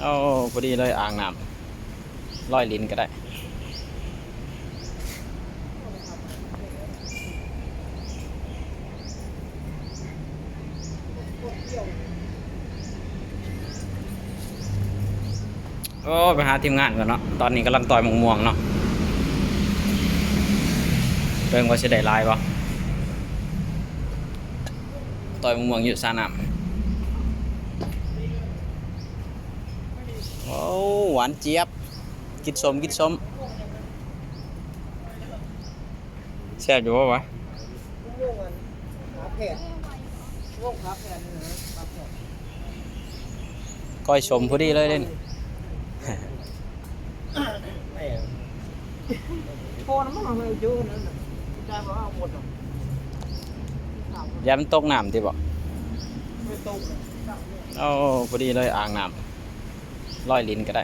ໂອ້ ພໍດີເລີຍ ອ່າງນ້ຳ ລອຍຫຼິ້ນກໍໄດ້. ໂອ້ ໄປຫາທີມງານກ່ອນເນາະ. ຕອນນີ້ກຳລັງຕ່ອຍໝາກມ່ວງເນາະ ເບິ່ງວ່າຊິໄດ້ຫຼາຍບໍ່. ຕ່ອຍໝາກມ່ວງຢູ່ສະໜາມ. ໂອ້ ຫວານຈຽບ ກິນສົ້ມ ກິນສົ້ມ. ແຊບຢູ່ບໍ່ວະ? ກ້ອຍສົ້ມພໍດີເລີຍເດ້. ພໍນະ ມັນເອົາຢູ່ນັ້ນນະ ໄດ້ບໍ່? ເອົາໝົດນະ ຢ້ານມັນຕົກນ້ຳຕິບໍ? ໂອ້ ພໍດີເລີຍ ອ່າງນ້ຳ ລອຍຫຼິ້ນກໍໄດ້.